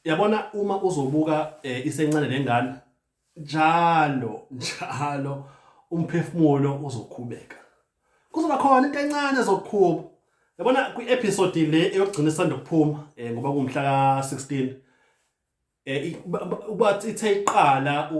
Yabona uma uzobuka isencane lengane njalo njalo umphefumulo uzokhubeka. Kuzoba khona into encane ezokukhuba. Yabona kwi-episode le eyokugcina isanda kuphuma ngoba kuwumhla ka-16 uba ithe iqala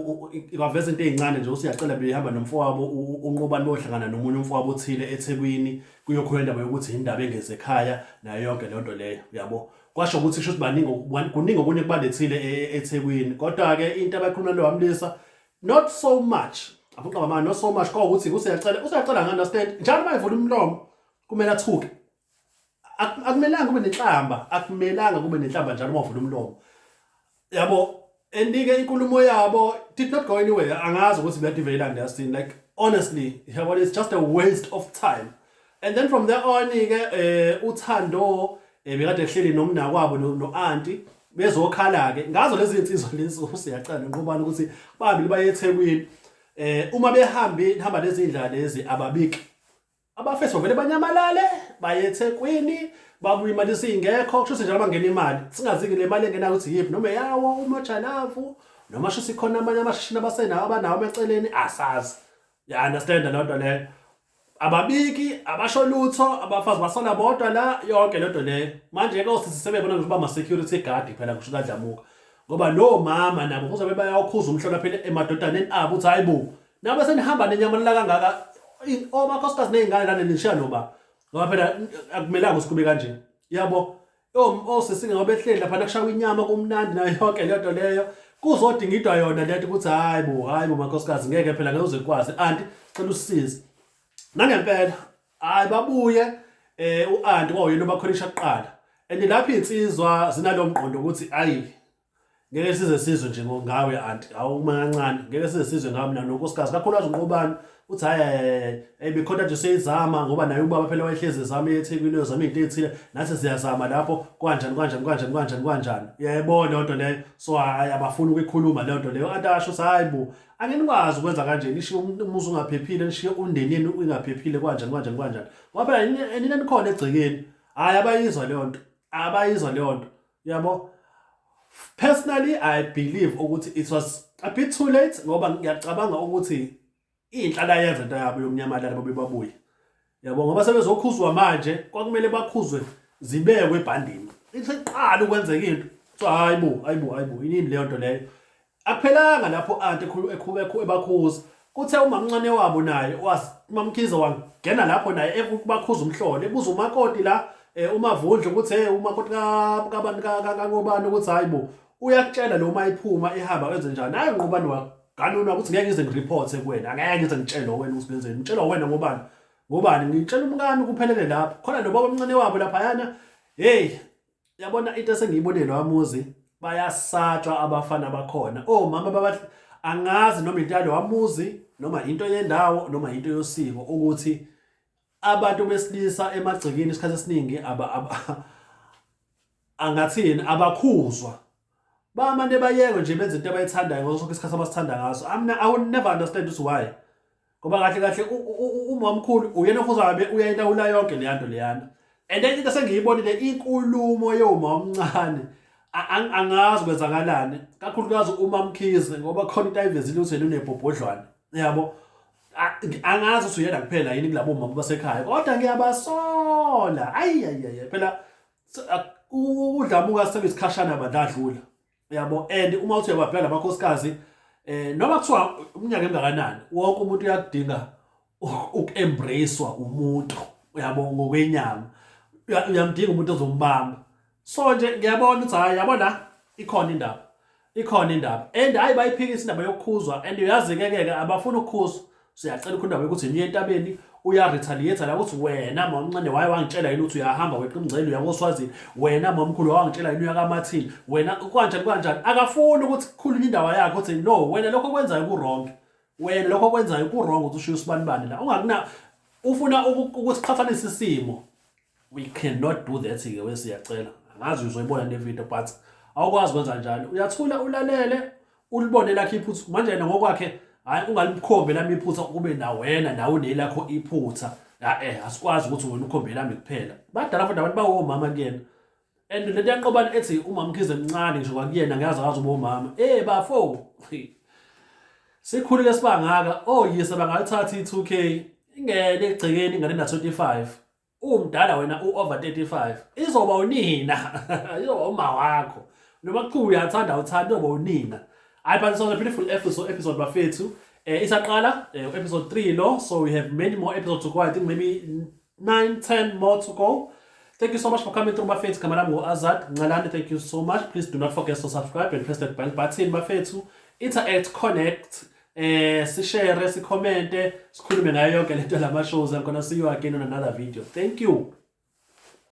ibaveza into ezincane nje usiyacela behamba nomfowabo uNqobani bohlangana nomunye umfowabo othile eThekwini kuyokhona indaba yokuthi indaba engeze ekhaya nayo yonke leyo nto leyo uyabo. Kwasho ukuthi kusho ukuthi baningi kuningi okunye kubalethile eThekwini kodwa ke into abayikhuluma lo wamlisa not so much afuqa mama not so much kwawukuthi usiyacela usiyacela ngi-understand njalo uma evula umlomo kumele athuke. Akumelanga kube nenhlamba, akumelanga kube nenhlamba njalo uma uvula umlomo yabo. And-ke inkulumo yabo did not go anywhere. Angazi ukuthi beyadivelani yasini, like honestly, yabo, it's just a waste of time. And then from there on-ke uThando bekade ehleli nomnakwabo no-anti bezokhala-ke ngazo lezi nsizwa lezi uSiyacela noNqobani ukuthi bahambile baye eThekwini. Uma behambi hamba lezi ndlela lezi ababiki abafesi bavele banyamalale baye eThekwini babuye imali isingekho. Kusho ukuthi njalo bangena imali singazi-ke le mali engenayo ukuthi yiphi, noma eyawo uMojalavu noma sho sikhona amanye amashishini abasenawo abanawo eceleni, asazi. Ya understand leyo nto leyo. Ababiki abasho lutho, abafazi basala bodwa la yonke le nto leyo. Manje-ke osisi sebebona ngisho uba ama-security guard phela kusho kaDlamuka ngoba lo mama nabo kuzobe bayawukhuza umhlola phela emadodaneni abo ukuthi hayi bo nabe senihamba nenyamalala kangaka omakhosikazi ney'ngane lana nishiya noba ngoba phela akumelanga usikube kanje yabo. Osisi ngoba behleli lapha kushawa inyama kumnandi nayo yonke leyo nto leyo kuzodingidwa yona lento ukuthi hayi bo hayi bo makhosikazi ngeke phela ngeke uze ukwazi anti cela usisize. Nangempela hayi babuye u-anti kwawuyena obakholisha kuqala and lapho iy'nsizwa zinalo mqondo ukuthi ayi ngeke size sizwe nje ngawe anti awuma kancane ngeke size sizwe ngawe mina nonkosikazi kakhulukazi uNqobani uthi hayi hayi hayi bekhona nje seyizama ngoba naye ubaba phela wayehlezi ezama eThekwini uyozama into ethile nathi siyazama lapho kanjani kanjani kanjani kanjani kanjani uyayibona leyo nto leyo. So hayi abafuni ukuyikhuluma leyo nto leyo. Anti asho ukuthi hayi bo angenikwazi ukwenza kanje nishiye umuzi ungaphephile nishiye umndeni yenu ungaphephile kanjani kanjani kanjani ngoba phela nina nikhona egcekeni. Hayi abayizwa leyo nto, abayizwa leyo nto yabo. Personally I believe ukuthi it was a bit too late ngoba ngiyacabanga ukuthi inhlala yenza into yabo yokunyamalala babe babuye yabo ngoba sebezokhuzwa manje kwakumele bakhuzwe zibekwe ebhandini iseqala ukwenzeka into. So hayi bo hayi bo hayi bo yini leyo nto leyo. Akuphelanga lapho anti ebakhuza kuthe umamncane wabo naye uMamkhize wangena lapho naye ekubakhuza umhlolo ebuza umakoti la uMavundla ukuthi hey umakoti kabani kaNqobani ukuthi hayi bo uyakutshela lo uma iphuma ihamba wenze njani. Hayi uNqobani waganuna ukuthi ngeke ngize ngireporte kuwena, angeke ngize ngitshele wena ukuthi ngenzeni, ngitshelwa wena ngobani ngobani, ngitshela umkami kuphelele lapho. Khona lo baba omncane wabo laphayana hey yabona into esengiyibonile wamuzi bayasatshwa abafana bakhona omama baba angazi noma into yalo wamuzi noma into yendawo noma into yosiko ukuthi abantu besilisa emagcekeni isikhathi esiningi angathini abakhuzwa bamane bayekwe nje benze into abayithandayo ngaso sonke isikhathi abasithanda ngaso. I will never understand ukuthi why ngoba kahle kahle umamkhulu uyena ofuzabe uyayilawula yonke leya nto leyana. And then into esengiyibonile inkulumo yomamncane angazi kwenzakalani kakhulukazi uMamkhize ngoba khona into ayivezile ukuthi yena unebhobhodlwane yabo. Angazi ukuthi uyena kuphela yini kulabo mama basekhaya kodwa ngiyabasola ayi ayi ayi phela uDlamuka sekuyisikhashana bandladlula yabo. And uma uthi uyababheka lamakhosikazi noma kuthiwa umnyaka emngakanani wonke umuntu uyakudinga uku-embracewa umuntu uyabo ngokwenyama uyamdinga umuntu ozombamba. So nje ngiyabona ukuthi hayi yabona ikhona indaba, ikhona indaba and hayi bayiphikisa indaba yokukhuzwa and uyazi-ke ke abafuna ukukhuzwa. Siyacela ukhona indaba yokuthi niye entabeni uya-retaliate la ukuthi wena mamncane waye wangitshela yini ukuthi uyahamba weqa imngcele uya koSwazini, wena mamkhulu wangitshela yini uya kaMathini, wena kanjani kanjani. Akafuni ukuthi kukhulunywe indaba yakhe ukuthi no wena lokho okwenzayo ku-wrong, wena lokho okwenzayo ku-wrong ukuthi ushiye usibanibani la ungakuna ufuna ukusiqhathanisa isimo. We cannot do that-ke wesiyacela angazi uzoyibona le video but awukwazi kwenza njalo. Uyathula ulalele ulibone lakhe iphutha manje yena ngokwakhe hayi ungalikhombe lami iphutha kube na wena nawe unelakho iphutha asikwazi ukuthi wena ukhombe lami kuphela. Badala futhi abantu bawomama kuyena. And lento yanqobani ethi uMamkhize mncane ngisho kwakuyena ngiyazi akazi uba umama. Eh bafo. Sikhulile sibangaka oyise bangalithatha i-2K ingene egcekeni ingane na 25. Umdala wena u-over 35. Izoba unina. Izoba uma wakho. Noma kuthiwa uyathanda uthanda izoba unina. Hayi, but it was a beautiful episode bafethu. Isaqala episode 3 lo, so we have many more episodes to go. I think maybe 9 10 more to go. Thank you so much for coming through, bafethu. Igama lami ngu-Azad Ncalane. Thank you so much. Please do not forget to subscribe and press that bell button, bafethu. Interact, connect, sishare, sicommente, sikhulume ngayo yonke lento lama shows. I'm gonna see you again on another video. Thank you.